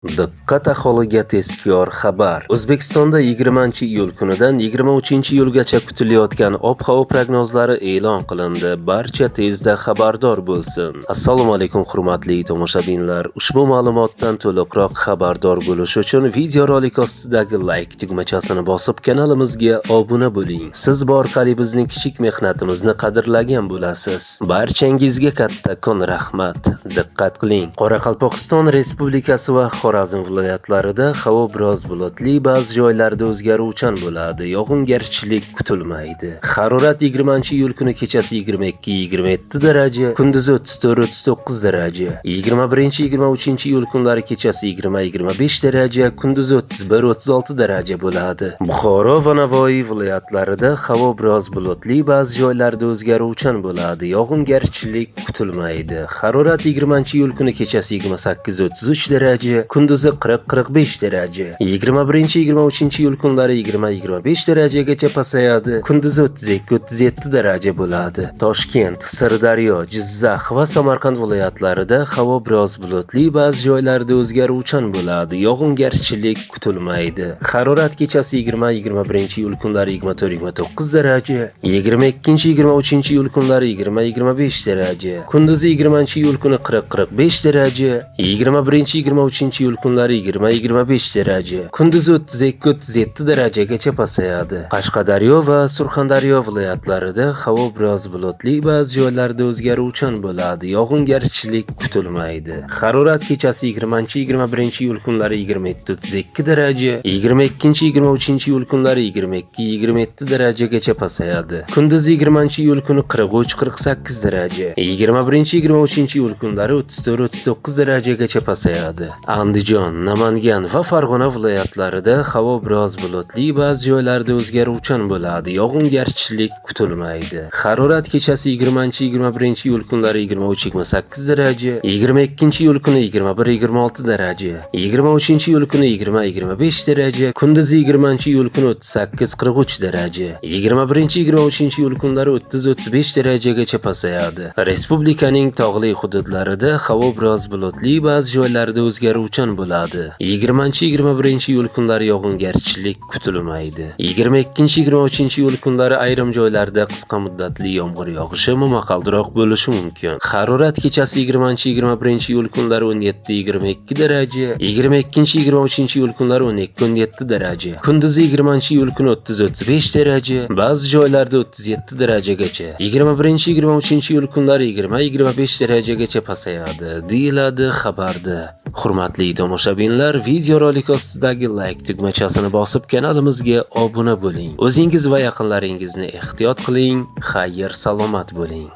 Diqqat aholiga tezkor xabar. O'zbekistonda 20-iyul kunidan 23-iyulgacha kutilayotgan ob-havo prognozlari e'lon qilindi. Barcha tezda xabardor bo'lsin. Assalomu alaykum, hurmatli tomoshabinlar. Ushbu ma'lumotdan to'liqroq xabardor bo'lish uchun videorolik ostidagi like tugmachasini bosib, kanalimizga obuna bo'ling. Siz bu orqali bizning kichik mehnatimizni qadrlagan bo'lasiz. Barchangizga kattakon rahmat. Diqqat qiling. Qoraqalpog'iston Respublikasi va Xorazm viloyatlarida havo biroz bulutli, ba'zi joylarda o'zgaruvchan bo'ladi. Yog'ingarchilik kutilmaydi. Harorat 20-iyul kuni kechasi 22-27 daraja, kunduzi 34-39 daraja. 21-23-iyul kunlari kechasi 20-25 daraja, kunduzi 31-36 daraja bo'ladi. Buxoro va Navoiy viloyatlarida havo biroz bulutli, ba'zi joylarda o'zgaruvchan bo'ladi. Yog'ingarchilik kutilmaydi. Harorat 20-iyul kuni kechasi 28-33 daraja, kunduzi 40-45 daraja. 21-23-iyul kunlari 20-25 darajagacha pasayadi, kunduzi 32-37 daraja bo'ladi. Toshkent, Sirdaryo, Jizzax va Samarqand viloyatlarida havo biroz bulutli, ba'zi joylarda o'zgaruvchan bo'ladi. Yog'ingarchilik kutilmaydi. Harorat kechasi 20-21-iyul kunlari 24-29 daraja, 22-23-iyul kunlari 20-25 daraja, kunduzi 20-iyul kuni 40-45 daraja, 21-23-iyul kunlari 20-25 daraja, kunduzi 32-37 darajagacha pasayadi. Qashqadaryo va Surxondaryo viloyatlarida havo biroz bulutli, ba'zi joylarda o'zgaruvchan bo'ladi. Yog'ingarchilik kutilmaydi. Harorat kechasi 20-21-iyul kunlari 27-32 daraja, 22-23-iyul kunlari 22-27 darajagacha pasayadi. Kunduzi 20-iyul kuni 43-48 daraja, 21-23-iyul kunlari 34-39 darajagacha pasayadi. Andijon, Namangan va Farg'ona viloyatlarida havo biroz bulutli, ba'zi joylarda o'zgaruvchan bo'ladi. Yog'ingarchilik kutilmaydi. Harorat kechasi 20-21-iyul kunlari 23-28 daraja, 22-iyul kuni 21-26 daraja, 23-iyul kuni 20-25 daraja, kunduzi 20-iyul kuni 38-43 daraja, 21-23-iyul kunlari 30-35 darajagacha pasayadi. Respublikaning tog'li hududlarida havo biroz bulutli, ba'zi joylarda o'zgaruvchan bo'ladi. 20-21-iyul kunlari yog'ingarchilik kutilmaydi. 22-23-iyul kunlari ayrim joylarda qisqa muddatli yomg'ir yog'ishi, momaqaldiroq bo'lishi mumkin. Harorat kechasi 20-21-iyul kunlari 17-22 daraja, 22-23-iyul kunlari 12-17 daraja, kunduzi 20-iyul kuni 30-35 daraja, ba'zi joylarda 37 darajagacha, 21-23-iyul kunlari 20-25 darajagacha pasayadi, deyiladi xabarda. Hurmatli tomoshabinlar, videorolik ostidagi like tugmachasini bosib, kanalimizga obuna bo'ling. O'zingiz va yaqinlaringizni ehtiyot qiling. Xayr, salomat bo'ling.